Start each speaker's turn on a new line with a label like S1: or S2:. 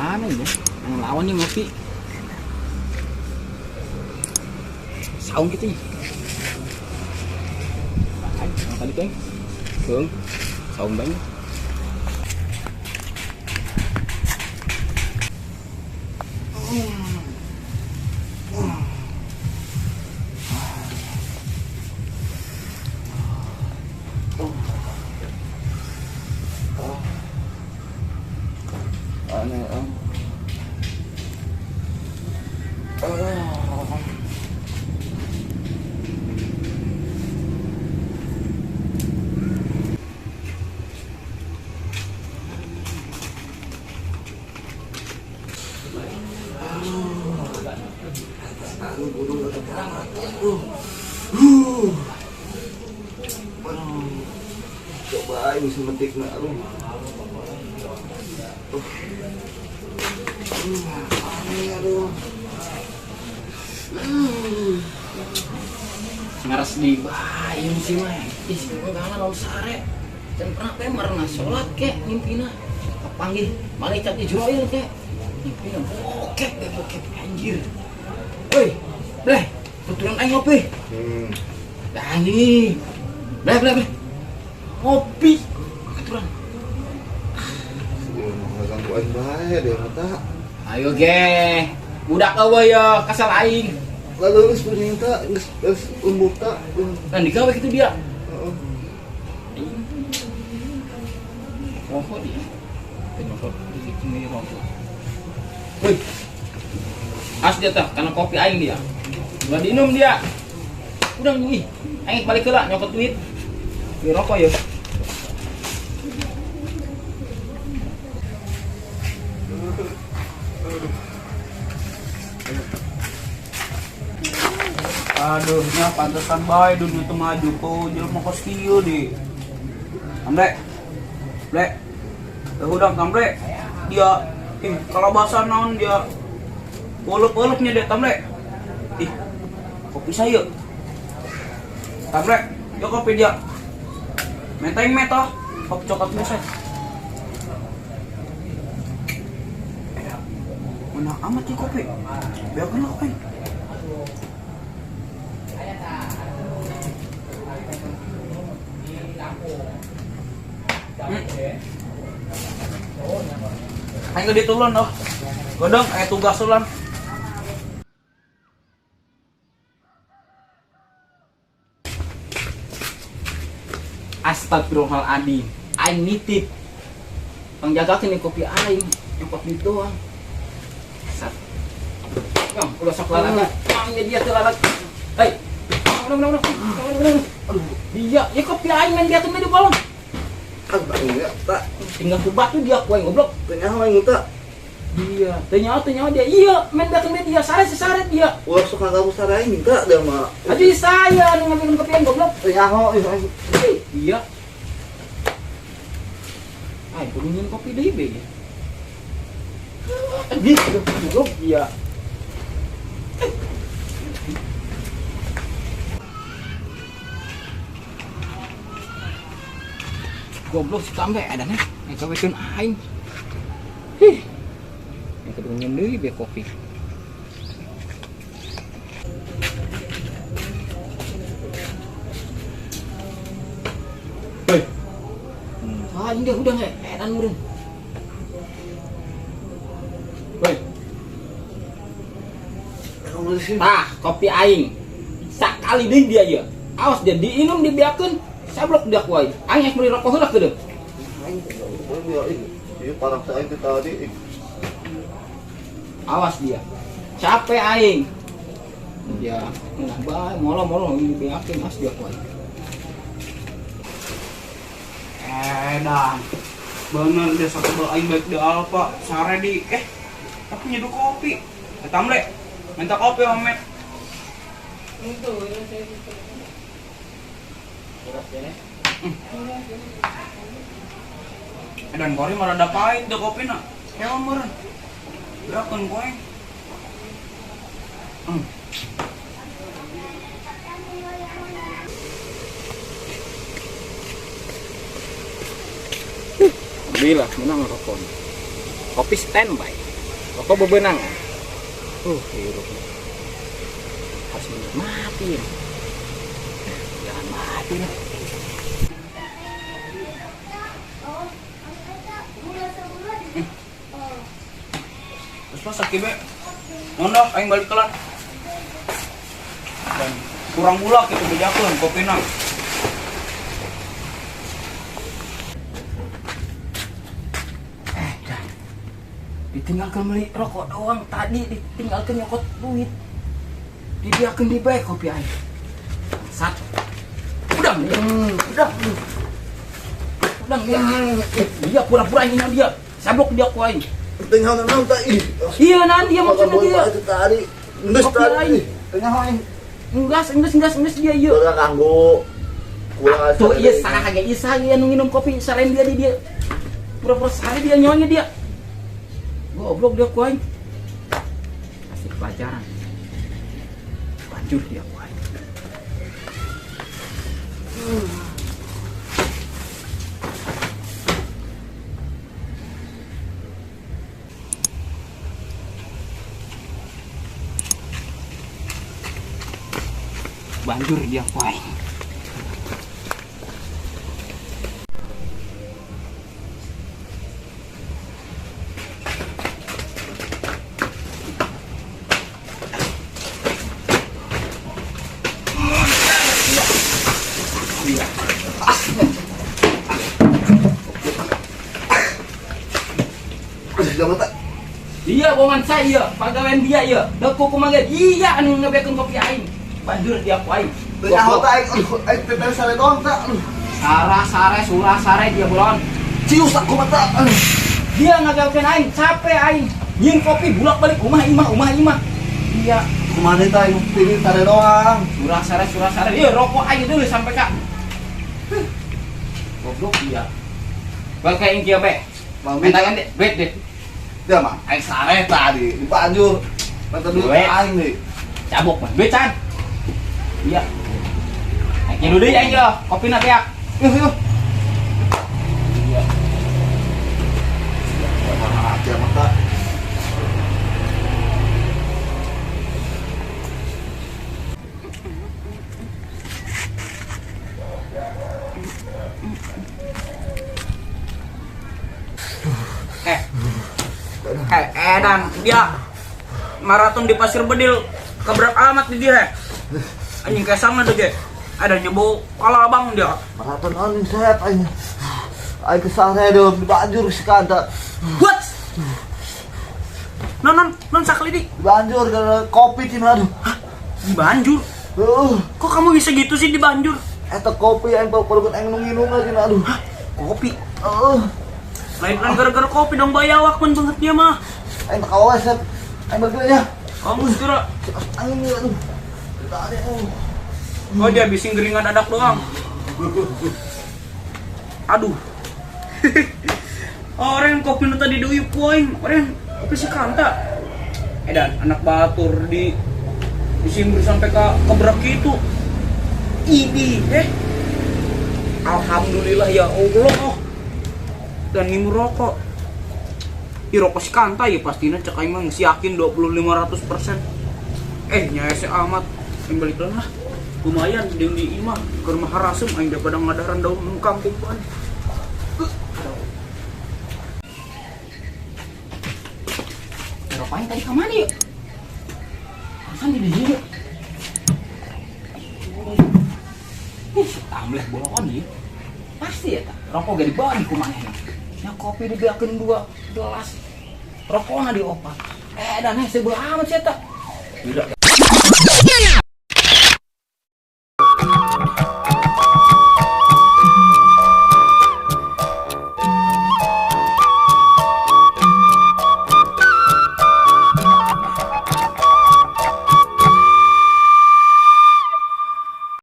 S1: Mana ya? Yang lawan nih ngopi. Saung gitu ya. Yang tadi tuh. Bung. Saung banyak.
S2: Aneh, om. Coba ini semetik nak lu. Aduh.
S1: Ngaras di bayung sih mah. Ih, enggak lawan sare. Dan pernah pemer nah salat kek mimpina. Kepanggih malaikat Ijroil kek. Mimpina bokep bokep anjir. Woi, bleh, kebetulan aing ngopi. Dah nih. Bleh, bleh, bleh. Ngopi. Kebetulan.
S2: Ganggu aing bae deh mata.
S1: Ayo ge. Budak eueuh ya kasal aing.
S2: Lalu geus punya ta, geus geus lembut ta.
S1: Nah, digawe kitu dia.
S2: Heeh.
S1: Rokok dia. Rokok di sini rokok. Woi. As dia tah karena kopi aing dia. Udah diinum dia. Udah ih, aing balik heula nyokot duit. Beli rokok ya.
S3: Aduh, nya pantesan bae dunia teu maju kok jelema kos kieu di. Amble. Ble. Ya udah tamble. Dia kalau bahasa naon dia ulep-ulepnya dia tamble. Ih, kopi saya. Tamble, yo kopi dia. Menteng metoh, kopi coklat buset. Mana amat ya kopi. Biarkan lah kopi. Ayo ke ditulun doh. Godong, ayo tugas ulan.
S1: Astagfirullahaladzim. Aing nitip. Pangjagakeun kopi aing, nyokot duit doang. Sat. Bang, ulah sok lalaga. Bang, ya dia teu lalag. Hei. Bang, bang, bang. Aduh, dia ya kopi aing main dia di bolong.
S2: Aing ya, tak.
S1: Tinggal ku batu dia ku aing goblok.
S2: Teu nyaho aing tak.
S1: Dia, teu nyaho dia. Iya, main dateng dia sare dia.
S2: Ulah sok ngaganggu sare aing minta dia mah.
S1: Aduh saya nu ngambilkeun kopi aing goblok.
S2: Teu nyaho aing.
S1: Iya. Aing kudu nyeun kopi deui be. Anjing, goblok dia. Goblok si tambe adana ngagawekeun aing. Hih. Yang kudu nyeun deui be kopi. Hei. Ah, ini dia udah nggak edan meureun. Hei. Tah, kopi aing. Sakali deui dia ieu. Awas dia diinum dibiakeun. Sablok dia ku aing. Aing geus meuli rokok heula kedeung.
S2: Aing ieu parah teh aing teh tadi.
S1: Awas dia. Capek aing. Dia ngeunah bae molo-molo dibeakeun awas dia ku aing.
S3: Edan. Bener dia sakebel aing baik di Alfa, sare di tapi nyeduh kopi. Tamle, minta kopi sama Met. Dan kori mah rada pahit deh kopi na. Hewan meureun. Beakeun ku aing.
S1: Alhamdulillah menang rokok. Kopi standby. Rokok bebenang. Hirup. Harus mati. Jangan mati lah.
S3: Terus lah sakit be. Nonda, aing balik kelan. Dan kurang gula gitu bejakeun kopina.
S1: Dan ditinggalkan beli rokok doang tadi, ditinggalkan nyokot duit. Dibiarkan di baik kopi aing. Sat. Udah, udah. Udah dia. Dia pura-pura ini dia. Sablok dia ku aing.
S2: Tinggal naon tah ih.
S1: Iya nan dia maksudnya dia.
S2: Itu tadi. Geus tadi. Tinggal aing.
S1: Enggas dia ieu.
S2: Kurang kanggo. Kurang.
S1: Tuh ieu saha ge ieu saha nu nginum kopi selain dia dia. Pura-pura sare dia nyonya dia. Goblok dia ku aing. Kasih pelajaran. Banjur dia ku aing. Banjur dia ku aing. Dia bohongan saya, pagawean dia ya. Deku kumaha iya anu ngebekeun kopi aing. Banjur dia ku aing.
S2: Teu aing, aing teh sare doang tah.
S1: Sarah sare surah sare dia bolon.
S2: Cius aku mata.
S1: Dia ngagawekeun aing, capek aing. Nyin kopi bulak-balik umah imah umah imah. Dia
S2: kumaha teh aing pilih sare doang.
S1: Surah sare. Ieu rokok aing dulu sampai ka. Goblok dia. Balik aing kieu be. Minta ganti duit deh.
S2: Dia mah aing sare tadi di banjur. Minta duit aing deui.
S1: Cabok mah duit can. Iya. Aing nyeduh deui aing yo, kopina beak.
S2: Yuh yuh.
S1: Iya.
S2: Aja mata.
S3: Dan dia maraton di Pasir Bedil keberat amat di dia. Anjing kayak sama tuh ge. Ada nyebok kalah abang dia.
S2: Maraton anjing sehat aing. Aing kesal saya dong di banjur si kanta.
S3: What? Non sakali di.
S2: Di banjur gara kopi cina aduh.
S3: Hah? Di banjur? Kok kamu bisa gitu sih di banjur?
S2: Eta kopi aing bawa aing nginum cina aduh.
S3: Hah? Kopi? Lain kan gara-gara kopi dong bayawak men banget dia mah.
S2: Aing kawas aing balik ya.
S3: Kamu kira
S2: aing aduh.
S3: Oh dia bising geringan adak doang. Aduh. Orang kopi nu tadi deui poing, orang kopi si Kanta. Dan anak batur di disimbur sampai ke kebrak gitu. Idi, Alhamdulillah ya Allah. Dan ngimu rokok. Ih rokok si Kanta ya pastinya cek aing mah geus yakin 2500%. Nyaese amat. Aing balik lah. Lumayan deung di imah keur mah harasem aing daripada ngadaran daun kampung pan.
S1: Rokok aing tadi ka mana yuk? Kan di dieu. Ih, tamleh bolon ieu. Pasti ya tak. Rokok ge dibawa di kumanehna. Nya kopi dibeakeun 2 gelas. Rokokna diopat. Dan hese amat sia tah. Tidak.